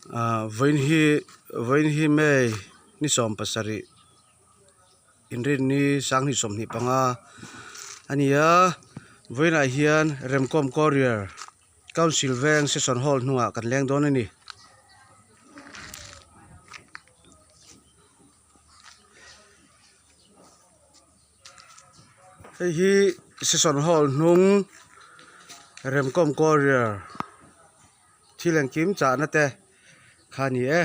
Ahh vawiin hi vawiin hi May ni 17 inrinni sanghnih 25 a ni a vawiinah hian Remcom Courier Council veng Session Hall hnungah kan leng dawn a ni. Hei hi session hall hnung remkawm courier thil engkim chahna te kha a ni e.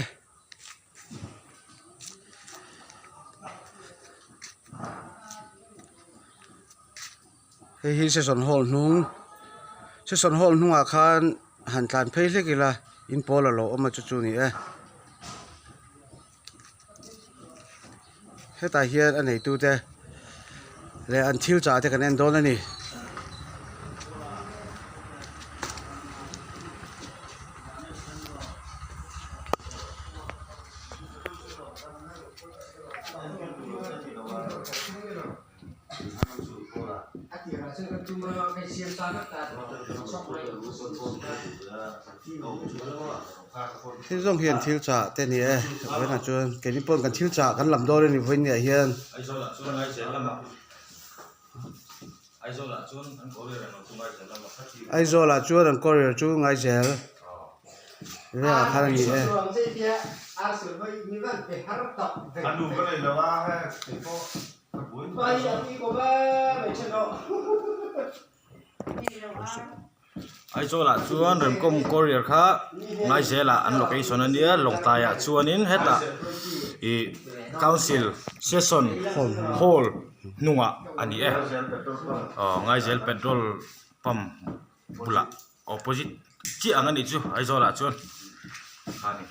Hei hi session hall hnung session hall hnungah khan han tlan phei hlek ila in pawl a lo awm a chu chu a ni e. Hetah hian a neitute leh an thil chah te kan en dawn a ni. Thil zawng hian thil chah te a ni e vawiinah chuan keini pawhin kan thil chah kan lam dawn a ni vawiin niah hian. Aizawlah chuan an courier chu Ngaizel velah khan a ni e. Aizawlah chuan Remcom courier kha Ngaizelah an location a nia Lawngtlaiah chuanin hetah ih council session hall hnungah a ni e aw Ngaizel petrol pump bulah opposite chiah ang a nih chu Aizawlah chuan a ni.